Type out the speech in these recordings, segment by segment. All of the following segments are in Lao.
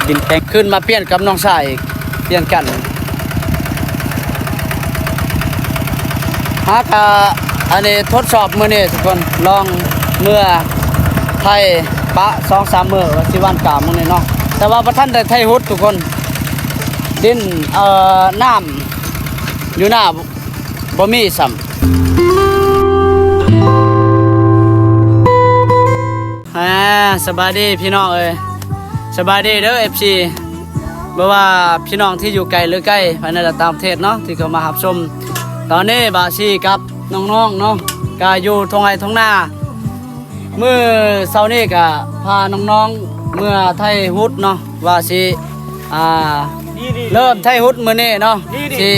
ດິນແຂງ ຂຶ້ນມາປ່ຽນກັບນ້ອງຊາຍອີກ ປ່ຽນກັນ. ຫາກະ ອັນນີ້ທົດສອບມື້ນີ້ທຸກຄົນ ລອງເມືອໄຖປະສອງສາມມື້ ວ່າຊິຫວ່ານກ້າມື້ນີ້ເນາະ ແຕ່ວ່າບໍ່ທັນໄດ້ໄຖຮຸດທຸກຄົນ ດິນ ເອີ ນ້ຳຢູ່ໜ້າບໍ່ມີຊ້ຳ. ອ່າ ສະບາຍດີພີ່ນ້ອງເອີຍ ສະບາຍດີເດີ ເອັຟຊີ ບໍ່ວ່າພີ່ນ້ອງທີ່ຢູ່ໄກຫຼືໃກ້ ພາຍໃນ ແລະ ຕ່າງປະເທດເນາະ ທີ່ເຂົ້າມາຮັບຊົມ. ຕອນນີ້ບ່າວຊີກັບນ້ອງໆເນາະ ກະຢູ່ທົ່ງໄຮ່ທົ່ງນາ. ມື້ເຊົ້ານີ້ກະພານ້ອງໆເມືອໄຖຮຸດເນາະ ວ່າຊິ ອ່າ ເລີ່ມໄຖຮຸດມື້ນີ້ເນາະ ຊິ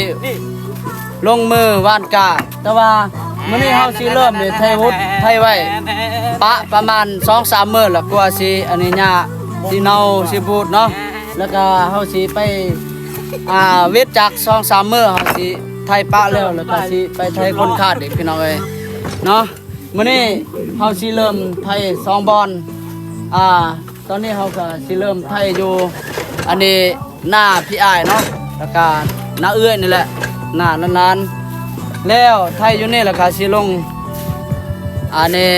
ລົງມືຫວ່ານກ້າ. ແຕ່ວ່າມື້ນີ້ເຮົາຊິເລີ່ມນີ້ ໄຖຮຸດ ໄຖໄວ້ປະປະມານສອງສາມມື້ ລະກວ່າຊິ ອັນນີ້ຫຍ້າຊິເນົ່າຊິບູດເນາະ ລະກະເຮົາຊິໄປ ອ່າ ຫວ່ານກ້າສອງສາມມື້ ເຮົາຊິໄຖປະແລ້ວ ລະກະຊິໄປໄຖຂົນຄາດອີກ ພີ່ນ້ອງເອີຍເນາະ. ມື້ນີ້ເຮົາຊິເລີ່ມໄຖສອງບ່ອນ ອ່າ ຕອນນີ້ເຮົາກະຊິເລີ່ມໄຖຢູ່ ອັນນີ້ ໜ້າພີ່ອ້າຍເນາະ ລະກະໜ້າເອື້ອຍນີ້ແຫຼະ ໜ້າຫຼານໆ ແລ້ວໄຖຢູ່ນີ້ ລະກະຊິລົງ ອັນນີ້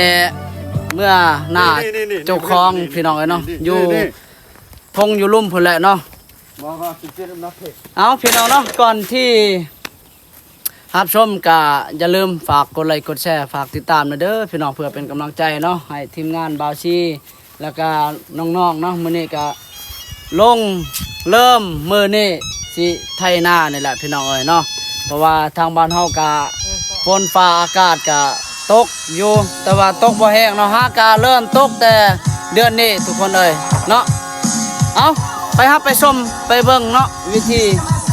ເມືອໜ້າເຈົ້າຂອງ ພີ່ນ້ອງເອີຍເນາະ ຢູ່ທົ່ງຢູ່ລຸ່ມພຸ້ນແຫຼະເນາະ. ເອົາ ພີ່ນ້ອງເນາະ ກ່ອນທີ່ ຮັບຊົມກະຢ່າລືມຝາກກົດໄລກົດແຊ ຝາກຕິດຕາມນຳເດີພີ່ນ້ອງ ເພື່ອເປັນກຳລັງໃຈເນາະ ໃຫ້ທີມງານບ່າວຊີ ແລ້ວກະນ້ອງໆເນາະ. ມື້ນີ້ກະລົງເລີ່ມ ມື້ນີ້ຊິໄຖນານີ້ແຫຼະພີ່ນ້ອງເອີຍເນາະ ເພາະວ່າທາງບ້ານເຮົາກະຝົນຟ້າອາກາດກະຕົກຢູ່ ແຕ່ວ່າຕົກບໍ່ແຮງເນາະ ຫາກະເລີ່ມຕົກແຕ່ເດືອນນີ້ທຸກຄົນເອີຍເນາະ. ເອົາ ໄປຮັບໄປຊົມໄປເບິ່ງເນາະ ວິຖີ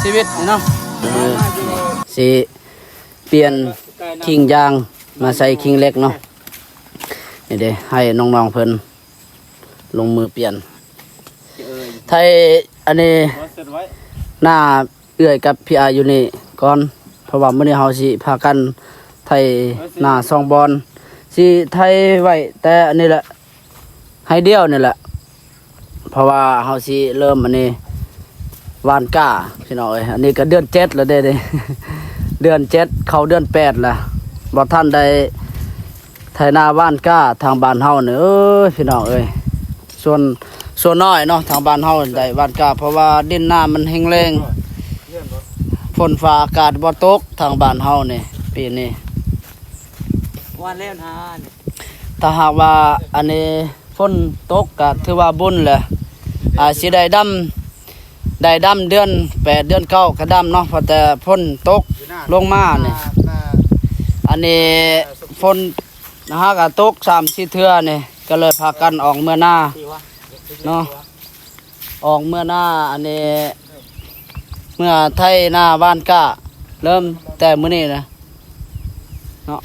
ຊີວິດນີ້ເນາະ. ຊິປ່ຽນຄີງຢາງມາໃສ່ຄີງເຫຼັກເນາະ. ນີ້ເດ້ ໃຫ້ນ້ອງໆເພິ່ນລົງມືປ່ຽນ ໄຖອັນນີ້ ໜ້າເອື້ອຍກັບພີ່ອ້າຍຢູ່ນີ້ກ່ອນ ເພາະວ່າມື້ນີ້ເຮົາຊິພາກັນໄຖນາສອງບ່ອນ ຊິໄຖໄວ້ແຕ່ອັນນີ້ແຫຼະ ໄຮ່ດຽວນີ້ແຫຼະ ເພາະວ່າເຮົາຊິເລີ່ມອັນນີ້ຫວ່ານກ້າ ພີ່ນ້ອງເອີຍ. ອັນນີ້ກະເດືອນເຈັດແລ້ວເດ້ ເດືອນເຈັດເຂົ້າເດືອນແປດແລ້ວ ບໍ່ທັນໄດ້ໄຖນາຫວ່ານກ້າທາງບ້ານເຮົານີ້ ເອີຍ ພີ່ນ້ອງເອີຍ. ສ່ວນ ສ່ວນໜ້ອຍເນາະ ທາງບ້ານເຮົາໄດ້ຫວ່ານກ້າ ເພາະວ່າດິນນ້ຳມັນແຫ້ງແລ້ງ ຝົນຟ້າອາກາດບໍ່ຕົກທາງບ້ານເຮົານີ້ປີນີ້ ຫວ່ານແລ້ວນາ. ຖ້າຫາກວ່າອັນນີ້ຝົນຕົກກະຖືວ່າບຸນແຫຼະ ອາ ຊິໄດ້ດຳ ໄດ້ດຳເດືອນແປດເດືອນເກົ້າກະດຳເນາະ ເພາະແຕ່ຝົນຕົກລົງມານີ້ ອັນນີ້ຝົນຫາກະຕົກສາມສີ່ເທື່ອນີ້ ກະເລີຍພາກັນອອກເມືອນາເນາະ. ອອກເມືອນາ ອັນນີ້ ເມືອໄຖນາຫວ່ານກ້າ ເລີ່ມແຕ່ມື້ນີ້ນະເນາະ.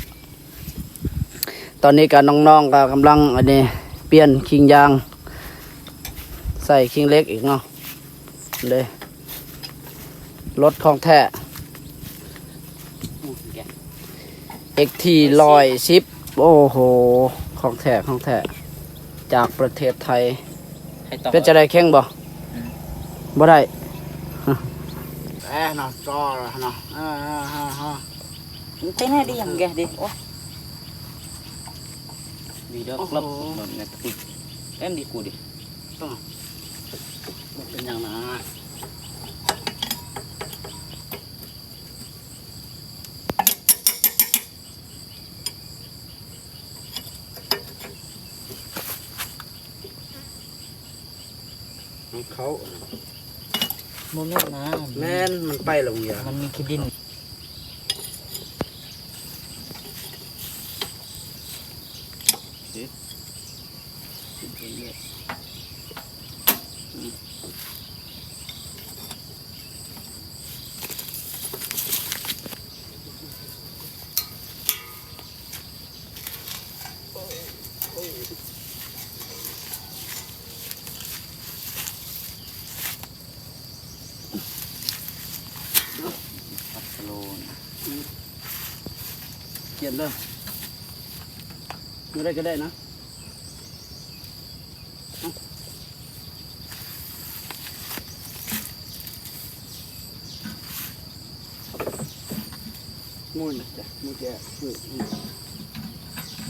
ຕອນນີ້ກະນ້ອງໆກະກຳລັງອັນນີ້ ປ່ຽນຄີງຢາງ ໃສ່ຄີງເຫຼັກອີກເນາະ ເດ້ ລົດຂອງແທ້ ເອັກທີຮ້ອຍສິບ ໂອ້ໂຫ ຂອງແທ້ ຂອງແທ້ ຈາກປະເທດໄທ. ເປັນຈັ່ງໃດ ແຂງບໍ່? ອືມ ບໍ່ໄດ້ ເອີ ເນາະ ຈໍລະເນາະ ເອີ ເອີ ເອີ ເອີ ເປັນແນວດີຫຍັງແກະເດ ໂອ້ຍ ດີດອກ ໂອ້ໂຫ ລັບ ແບບນີ້ຕິດ ເອັນດີກູດີ ບໍ່ເປັນຫຍັງນະ. ຂອງເຂົາ ບໍ່ແມ່ນນະ ແມ່ນ ມັນໄປແລ້ວ ມັນມີຂີ້ດິນ ຂຽນເດີ ບໍ່ໄດ້ກະໄດ້ນະ. ໝູນຈ້ະ ໝູແຈະ ອືມ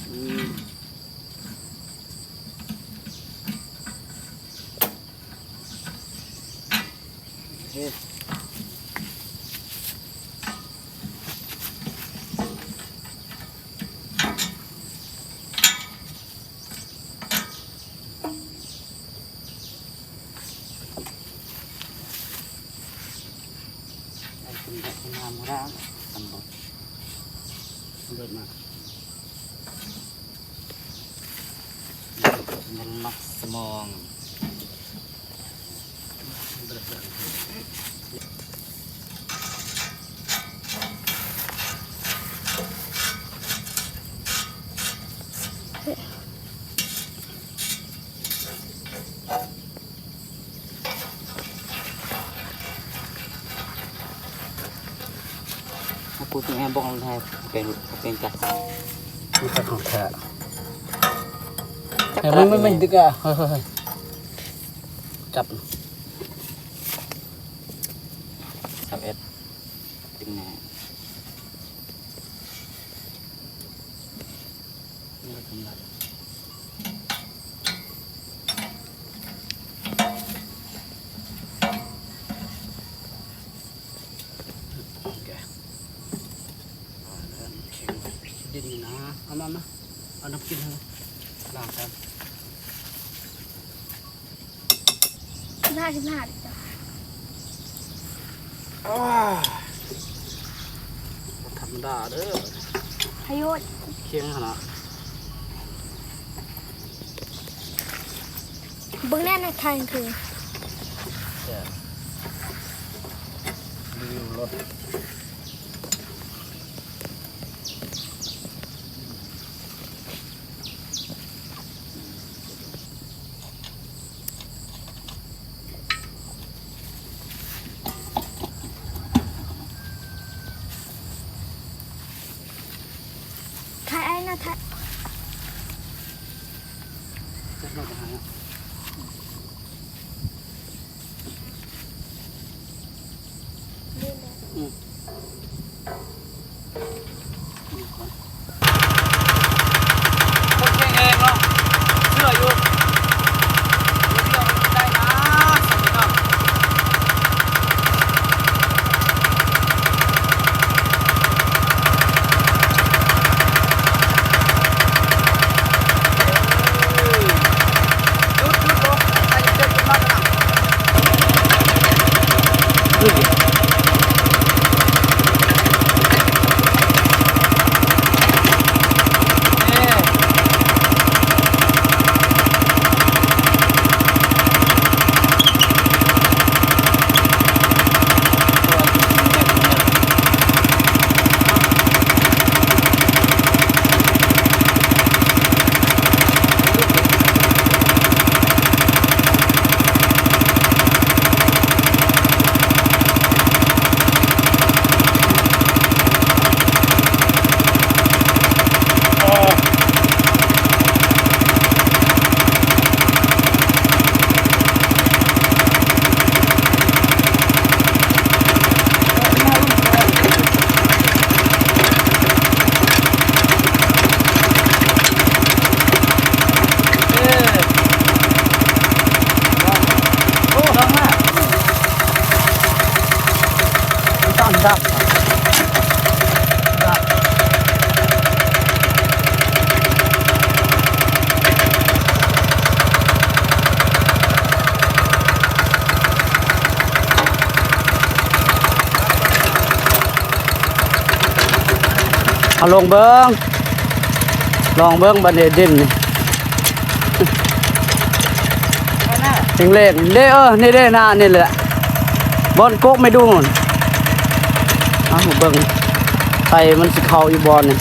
ອືມ ໂອເຄ. ໄດ້ກິນແບບງາມແລ້ວ ຕຳບົດ ເລີດມາກ ມັນມັກສະໝອງ. ມາປູດແມ່ນບໍ່ ເປັນ ເປັນກະ ມັນກະຂອງແທ້ ຈັບ ເອີ ມັນ ມັນ ມັນດຶກອະ ເຮີ້ຍ ເຮີ້ຍ ເຮີ້ຍ ຈັບ ຊາວເອັດ ດຶງແນ່. ໂອເຄ ອ່າ ແລ້ວເຄັງໄວ້ ດິນນີ້ນະ ເອົາມາ ມາ ເອົານ້ຳກິນໃຫ້ ລ້າງກ່ອນ. ສິບຫ້າ ສິບຫ້າ ຈ້ະ ອ້າ ບໍ່ທຳມະດາເດີ ພະໂຍດ ຄຽງຫັ້ນນະ ເບິ່ງແນ່ນະ ຖ່າຍຄື ແຊບ ຣີວິວລົດ. ຖ່າຍອ້າຍນະ ຖ່າຍ ຈັກໜ້ອຍກໍຫາຍ. ອືມ ຄົນແຂງແຮງເນາະ ເຊື່ອຢູ່ ເຊື່ອວ່າໄດ້ນະ ສາມພີ່ນ້ອງ. ເອົາລົງເບິ່ງ ລອງເບິ່ງບາດນີ້ດິນນີ້ ເຫຼັງໆ ເດ້ ເອີ ນີ້ເດ້ ໜ້ານີ້ແຫຼະ ບ່ອນກົກໄມ້ດູ່ນ ເອົາເບິ່ງ ໄຂ່ມັນຊິເຂົ້າຢູ່ບໍ່ນີ້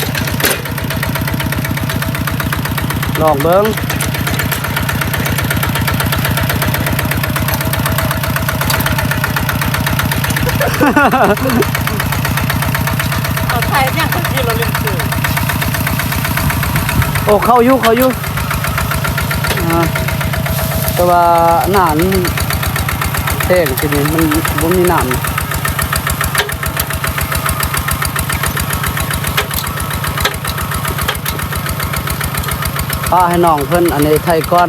ລອງເບິ່ງ. ເອົາ ຖ່າຍຫຍັງ ເມື່ອກີ້ລາວຫຼິ້ນຄື ໂອ້ ເຂົ້າຢູ່ ເຂົ້າຢູ່ ອ່າ ແຕ່ວ່າໜ້າມັນແຫ້ງ ທີນີ້ມັນບໍ່ມີນ້ຳ. ປະໃຫ້ນ້ອງເພິ່ນອັນນີ້ໄຖກ່ອນ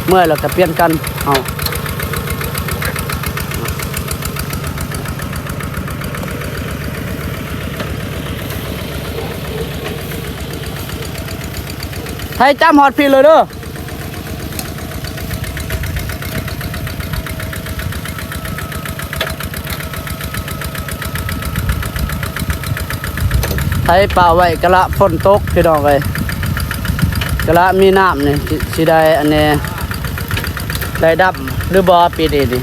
ເມື່ອຍແລ້ວກະປ່ຽນກັນເຮົາ ໄຖຈ້ຳຮອດພີ້ເລີຍເດີ. ໄຖປະໄວ້ກະລະຝົນຕົກພີ່ນ້ອງເອີຍ ກະລະມີນ້ຳນີ້ ຊິ ຊິໄດ້ອັນນີ້ ໄດ້ດຳຫຼືບໍ່ປີນີ້ນີ້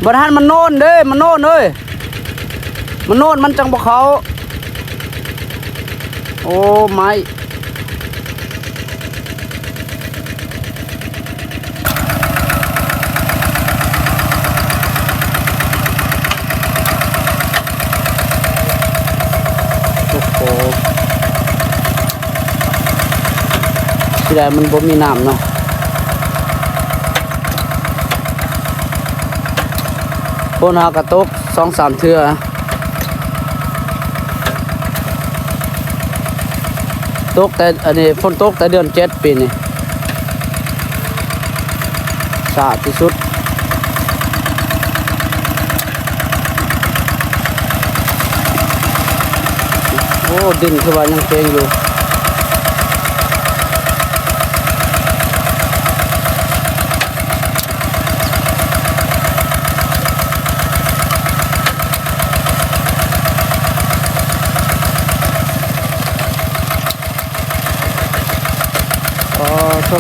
ບໍ່ທັນມັນໂນນເດ້ ມັນໂນນເອີຍ. ມັນໂນດມັນຈັ່ງບໍ່ເຂົ້າ ໂອ້ ໄມ້ ໂອ້ໂຫ ຊິໄດ້ມັນບໍ່ມີນ້ຳເນາະ. ຝົນຫາກະຕົກສອງສາມເທື່ອ ຕົກແຕ່ ອັນນີ້ ຝົນຕົກແຕ່ເດືອນເຈັດປີນີ້ ຊ້າທີ່ສຸດ. ໂອ້ ດິນຄືວ່າຍັງເປັນຢູ່. ອໍ ໂທ້.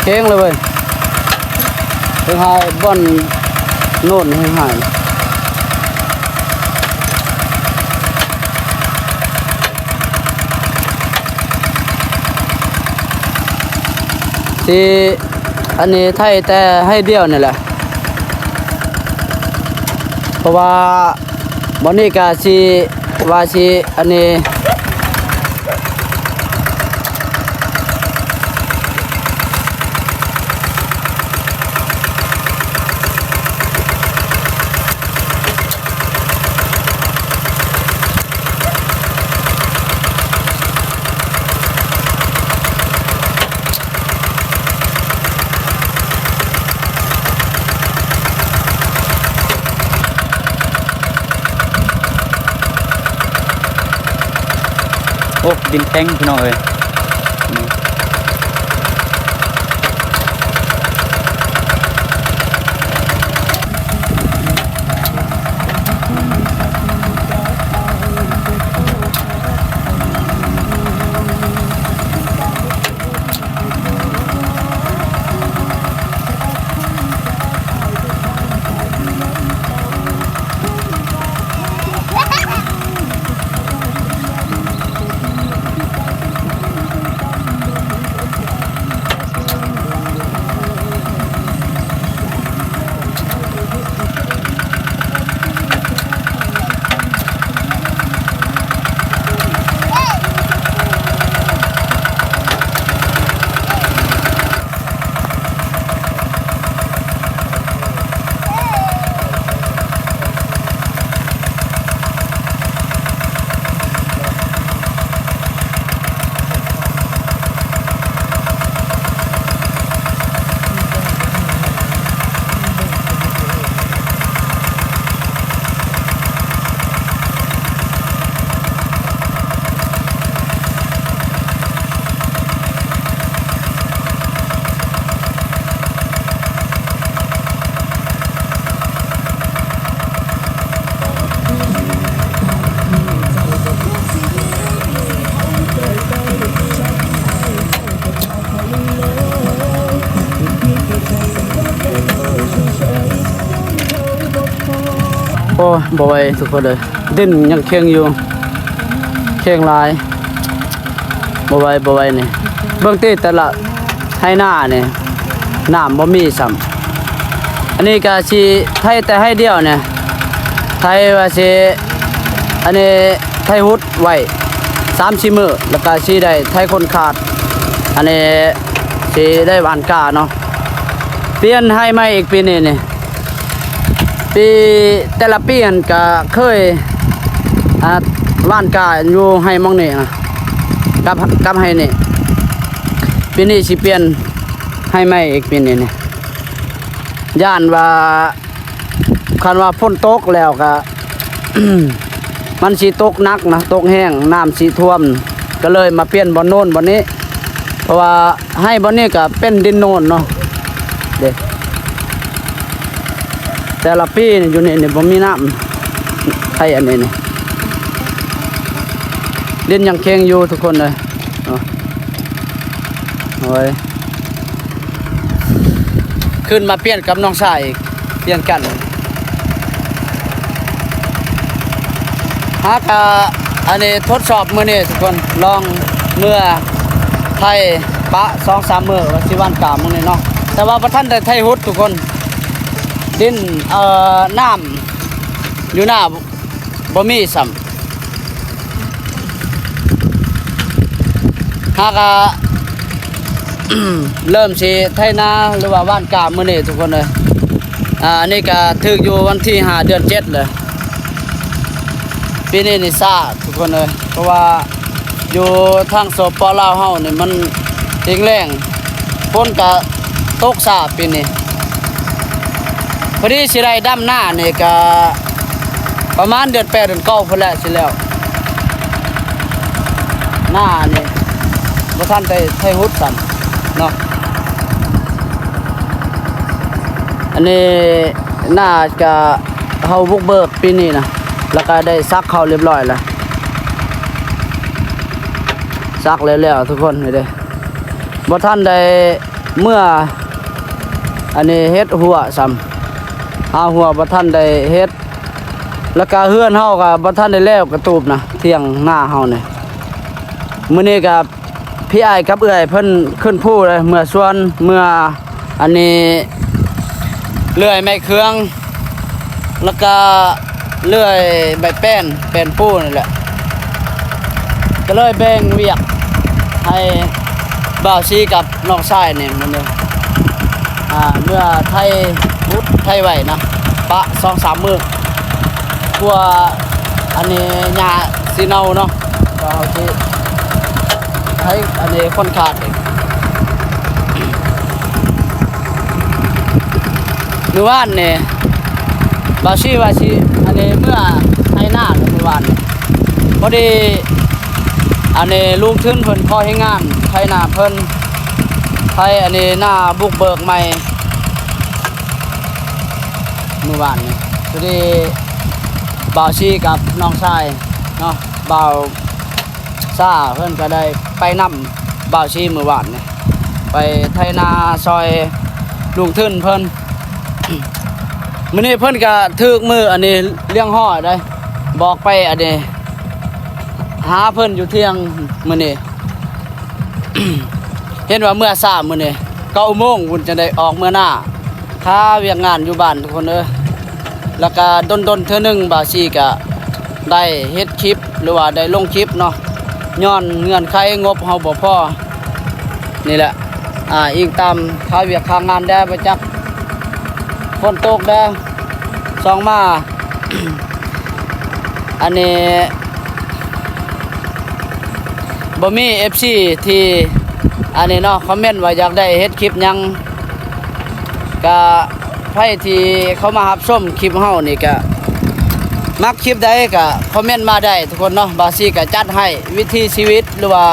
ແຂງເລີຍເວີ້ຍ ເພິ່ນຫາບ່ອນໂນນໃຫ້ຫາຍ. ຊິ ອັນນີ້ໄຖແຕ່ໄຮ່ດຽວນີ້ແຫຼະ ເພາະວ່າບ່ອນນີ້ກະຊິວ່າຊິອັນນີ້. ໂອ້ ດິນແຂງພີ່ນ້ອງເອີຍ. ໂອ້ຍ ບໍ່ໄຫວທຸກຄົນເອີຍ ດິນຍັງແຂງຢູ່ ແຂງຫຼາຍ. ບໍ່ໄຫວ ບໍ່ໄຫວນີ້ ເບິ່ງຕິ ແຕ່ລະໄຮ່ນານີ້ ນ້ຳບໍ່ມີຊ້ຳ. ອັນນີ້ກະຊິໄຖແຕ່ໄຮ່ດຽວນີ້ ໄຖວ່າຊິ ອັນນີ້ໄຖຮຸດໄວ້ສາມສີ່ມື້ ແລ້ວກະຊິໄດ້ໄຖຄົນຂາດ. ອັນນີ້ຊິໄດ້ຫວ່ານກ້າເນາະ ປ່ຽນໄຮ່ໃໝ່ອີກປີນີ້ນີ້. ປີ ແຕ່ລະປີຫັ້ນກະເຄີຍ ອ່າ ຫວ່ານກ້າຢູ່ໄຮ່ໝ່ອງນີ້ນະ ກັບ ກັບໄຮ່ນີ້. ປີນີ້ຊິປ່ຽນໄຮ່ໃໝ່ອີກ ປີນີ້ນີ້ ຢ້ານວ່າ ຄັນວ່າຝົນຕົກແລ້ວກະ ມັນຊິຕົກໜັກນະ ຕົກແຮງ ນ້ຳຊິຖ້ວມ ກະເລີຍມາປ່ຽນບ່ອນໂນ້ນບ່ອນນີ້ ເພາະວ່າໄຮ່ບ່ອນນີ້ກະເປັນດິນໂນ້ນເນາະເດ້. ແຕ່ລະປີນີ້ຢູ່ນີ້ນີ້ບໍ່ມີນ້ຳ ໄຮ່ອັນນີ້ນີ້ ດິນຍັງເຄັ່ງຢູ່ທຸກຄົນເອີຍເນາະ. ໂອ້ຍ ຂຶ້ນມາປ່ຽນກັບນ້ອງຊາຍອີກ ປ່ຽນກັນ. ຫາກະ ອັນນີ້ທົດສອບມື້ນີ້ທຸກຄົນ ລອງເມືອໄຖປະສອງສາມມື້ ວ່າຊິຫວ່ານກ້າມື້ນີ້ເນາະ ແຕ່ວ່າບໍ່ທັນໄດ້ໄຖຮຸດທຸກຄົນ ດິນ ເອີ ນ້ຳຢູ່ໜ້າ ບໍ່ມີຊ້ຳ. ຫາກະ ເລີ່ມຊິໄຖນາ ຫຼືວ່າຫວ່ານກ້າມື້ນີ້ທຸກຄົນເອີຍ. ອ່າ ອັນນີ້ກະຖືກຢູ່ວັນທີຫ້າ ເດືອນເຈັດເລີຍ ປີນີ້ນີ້ຊ້າທຸກຄົນເອີຍ ເພາະວ່າຢູ່ທາງ ສປປ ລາວເຮົານີ້ມັນແຫ້ງແລ້ງ ຝົນກະຕົກຊ້າປີນີ້. ພໍດີຊິໄດ້ດຳນານີ້ກະປະມານເດືອນແປດເດືອນເກົ້າພຸ້ນແຫຼະຊິແລ້ວ ນານີ້ບໍ່ທັນໄດ້ໄຖຮຸດຊ້ຳເນາະ. ອັນນີ້ນາກະເຮົາບຸກເບີກປີນີ້ນະ ແລ້ວກະໄດ້ສັກເຂົ້າລຽບລ້ອຍແລ້ວ ສັກແລ້ວໆ ທຸກຄົນນີ້ເດ້ ບໍ່ທັນໄດ້ ເມືອ ອັນນີ້ເຮັດຮົ້ວຊ້ຳ ຫາຮົ້ວບໍ່ທັນໄດ້ເຮັດ ແລ້ວກະເຮືອນເຮົາກະບໍ່ທັນໄດ້ແລ້ວກະຕູບນະ ຖຽງນາເຮົານີ້. ມື້ນີ້ກະພີ່ອ້າຍກັບເອື້ອຍເພິ່ນຂຶ້ນພູເລີຍ ເມືອສວນ ເມືອ ອັນນີ້ເລື່ອຍໄມ້ເຄືອງ ແລ້ວກະເລື່ອຍໃບແປ້ນ ແປ້ນປູນີ້ແຫຼະ ກະເລີຍແບ່ງວຽກໃຫ້ບ່າວຊີກັບນ້ອງຊາຍນີ້ມື້ນີ້ ອ່າ ເມື່ອໄຖຮຸດໄຖໄຫວນະ ປະສອງສາມມື້ ກວ່າ ອັນນີ້ຫຍ້າຊິເນົ່າເນາະ ກະເຮົາຊິໃຫ້ອັນນີ້ຄົນຂາດອີກ. ມື້ວານນີ້ບ່າວຊີວ່າຊິ ອັນນີ້ເມືອໄຖນາມື້ວານນີ້ ພໍດີ ອັນນີ້ລຸງທຶນເພິ່ນຂໍແຮງງານໄຖນາເພິ່ນ ໄຖອັນນີ້ນາບຸກເບີກໃໝ່ ມື້ວານນີ້ ພໍດີບ່າວຊີກັບນ້ອງຊາຍເນາະ ບ່າວຊາເພິ່ນກະໄດ້ໄປນຳບ່າວຊີມື້ວານນີ້ ໄປໄຖນາຊ່ອຍລຸງທຶນເພິ່ນ. ມື້ນີ້ເພິ່ນກະຖືກມື້ອັນນີ້ລ້ຽງຫໍ້ໄດ໋ ບອກໄປອັນນີ້ຫາເພິ່ນຢູ່ທ່ຽງມື້ນີ້ ເຫັນວ່າເມືອຊ້າມື້ນີ້ ເກົ້າໂມງພຸ້ນຈັ່ງໄດ້ອອກເມືອນາ ຄາວຽກງານຢູ່ບ້ານທຸກຄົນເອີຍ. ແລ້ວກະດົນໆເທື່ອໜຶ່ງບ່າວຊີກະໄດ້ເຮັດຄລິບ ຫຼືວ່າໄດ້ລົງຄລິບເນາະ ຍ້ອນເງື່ອນໄຂງົບເຮົາບໍ່ພໍນີ້ແຫຼະ ອີງຕາມຄາວຽກຄາງານແດ່ ບໍ່ຈັກຝົນຕົກແດ່ ຊ່ອງມາ ອັນນີ້ ບໍ່ມີເອັຟຊີທີ່ອັນນີ້ເນາະ ຄອມເມັນວ່າຢາກໄດ້ເຮັດຄລິບຫຍັງ ກະໃຜທີ່ເຂົ້າມາຮັບຊົມຄລິບເຮົານີ້ກະ ມັກຄລິບໃດກະຄອມເມັນມາໄດ້ທຸກຄົນເນາະ ບ່າວຊີກະຈັດໃຫ້ ວິຖີຊີວິດ ຫຼືວ່າ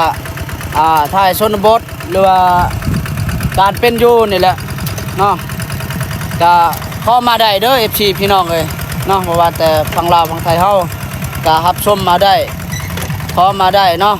ອ່າ ຖ່າຍຊົນນະບົດ ຫຼືວ່າການເປັນຢູ່ນີ້ແຫຼະເນາະ ກະຄອມມາໄດ້ເດີ ເອັຟຊີ ພີ່ນ້ອງເອີຍເນາະ ບໍ່ວ່າແຕ່ຝັ່ງລາວຝັ່ງໄທເຮົາກະຮັບຊົມມາໄດ້ ຄອມມາໄດ້ເນາະ.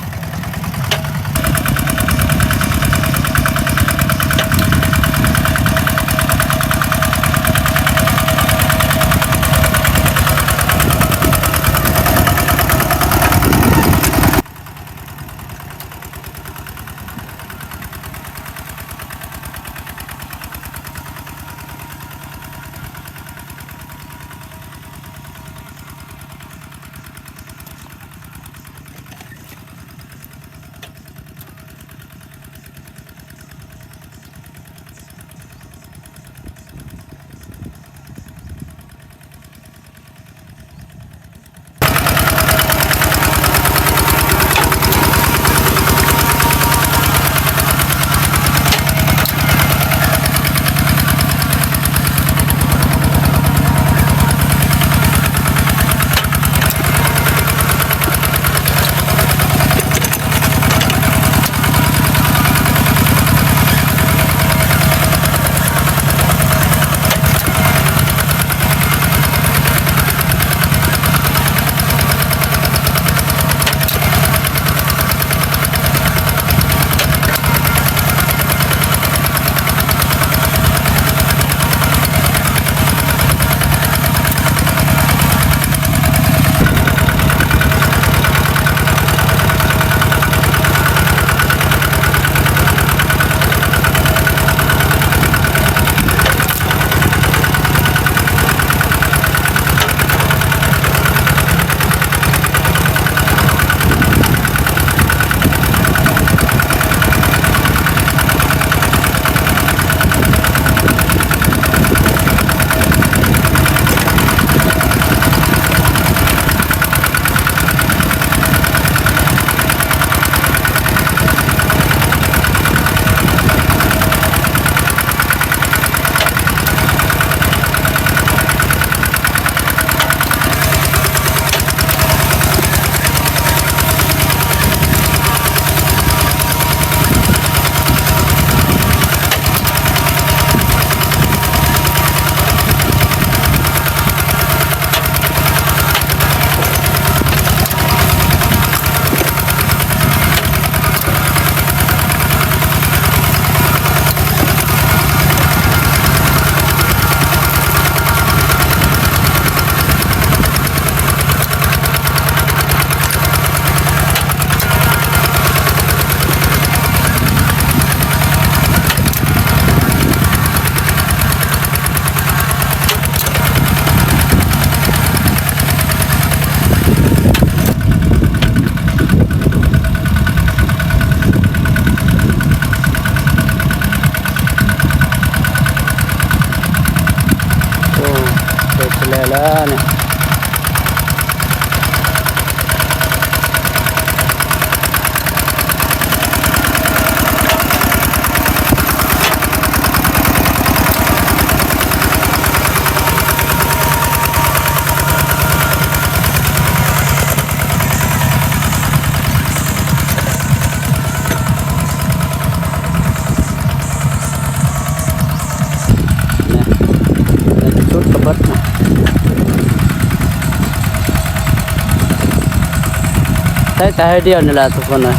ໃຊ້ແຕ່ໃຫ້ດຽວນີ້ແຫຼະທຸກຄົນເອີຍ.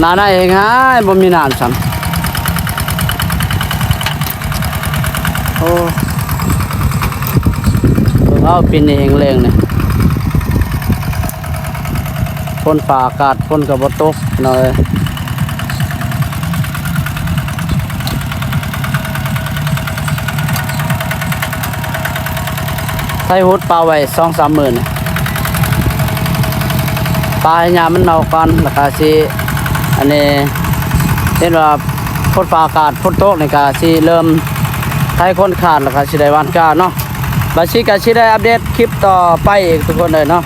ໜ້າໃນແຮງຮ້າຍ ບໍ່ມີນ້ຳຊ້ຳ. ໂອ້ ເບິ່ງເອົາ ປີນີ້ແຮງແລ້ງນີ້. ຝົນຟ້າອາກາດ ຝົນກໍບໍ່ຕົກເນາະ. ໄຖຫຸດປາໄວ້ສອງສາມມື້ນີ້ ປາໃຫ້ຫຍ້າມັນເນົ່າກ່ອນ ແລ້ວກະຊິ ອັນນີ້ ເຫັນວ່າຝົນຟ້າອາກາດ ຝົນຕົກນີ້ກະຊິເລີ່ມໄຖຂົນຂາດ ແລ້ວກະຊິໄດ້ຫວ່ານກ້າເນາະ. ບາຊິກະຊິໄດ້ອັບເດດຄລິບຕໍ່ໄປອີກທຸກຄົນເອີຍເນາະ.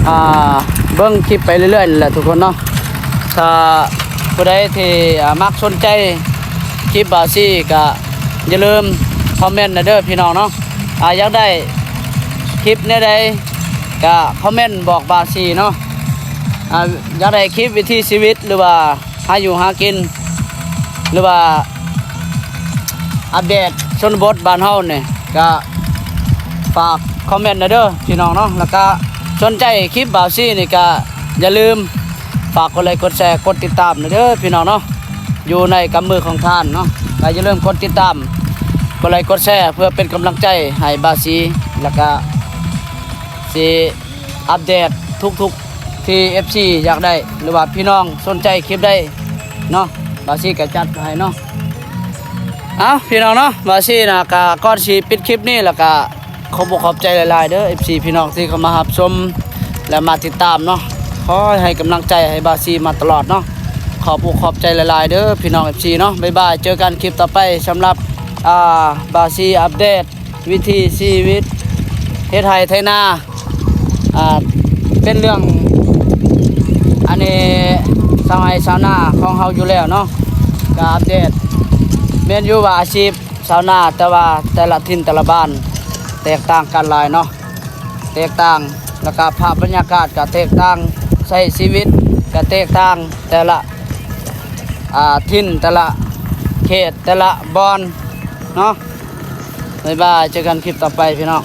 ອ່າ ເບິ່ງຄລິບໄປເລື້ອຍໆນີ້ແຫຼະທຸກຄົນເນາະ. ຖ້າຜູ້ໃດທີ່ ອ່າ ມັກສົນໃຈຄລິບບາຊີກະຢ່າລືມຄອມເມັນນະເດີພີ່ນ້ອງເນາະ. ອ່າ ຢາກໄດ້ຄລິບແນວໃດກະຄອມເມັນບອກບາຊີເນາະ. ອ່າ ຢາກໄດ້ຄລິບວິຖີຊີວິດ ຫຼືວ່າ ຫາຢູ່ຫາກິນ ຫຼືວ່າອັບເດດຊົນນະບົດບ້ານເຮົານີ້ ກະຝາກຄອມເມັນນະເດີພີ່ນ້ອງເນາະ. ແລ້ວກະສົນໃຈຄລິບບ່າວຊີນີ້ກະຢ່າລືມຝາກກົດໄລກົດແຊ ກົດຕິດຕາມນະເດີພີ່ນ້ອງເນາະ. ຢູ່ໃນກຳມືຂອງທ່ານເນາະ. ກະຢ່າລືມກົດຕິດຕາມ ກົດໄລກົດແຊ ເພື່ອເປັນກຳລັງໃຈໃຫ້ບ່າວຊີ ແລ້ວກະຊິ ອັບເດດທຸກໆທີ່ເອັຟຊີຢາກໄດ້ ຫຼືວ່າພີ່ນ້ອງສົນໃຈຄລິບໃດເນາະ ບ່າວຊີກະຈັດໃຫ້ເນາະ. ເອົ້າ ພີ່ນ້ອງເນາະ ບ່າວຊີນະ ກະກ່ອນຊິປິດຄລິບນີ້ ແລ້ວກະຂອບອົກຂອບໃຈຫຼາຍໆເດີ ເອັຟຊີພີ່ນ້ອງທີ່ເຂົ້າມາຮັບຊົມ ແລະ ມາຕິດຕາມເນາະ. ຂໍໃຫ້ກຳລັງໃຈໃຫ້ບ່າວຊີມາຕະຫຼອດເນາະ. ຂອບອົກຂອບໃຈຫຼາຍໆເດີ ພີ່ນ້ອງເອັຟຊີເນາະ. ບາຍບາຍ ເຈີກັນຄລິບຕໍ່ໄປ. ສຳລັບ ອ່າ ບ່າວຊີອັບເດດ ວິຖີຊີວິດເຮັດໄຮ່ໄຖນາ ອ່າ ເປັນເລື່ອງ ອັນນີ້ ຊາວໄຮ່ຊາວນາຂອງເຮົາຢູ່ແລ້ວເນາະ. ກະອັບເດດ ແມ່ນຢູ່ວ່າອາຊີບຊາວນາ ແຕ່ວ່າແຕ່ລະຖິ່ນແຕ່ລະບ້ານແຕກຕ່າງກັນຫຼາຍເນາະ ແຕກຕ່າງ ແລ້ວກະພາບບັນຍາກາດກະແຕກຕ່າງ ໃຊ້ຊີວິດກະແຕກຕ່າງ ແຕ່ລະ ອ່າ ຖິ່ນ ແຕ່ລະເຂດ ແຕ່ລະບ່ອນເນາະ. ບາຍບາຍ ເຈີກັນຄລິບຕໍ່ໄປພີ່ນ້ອງ.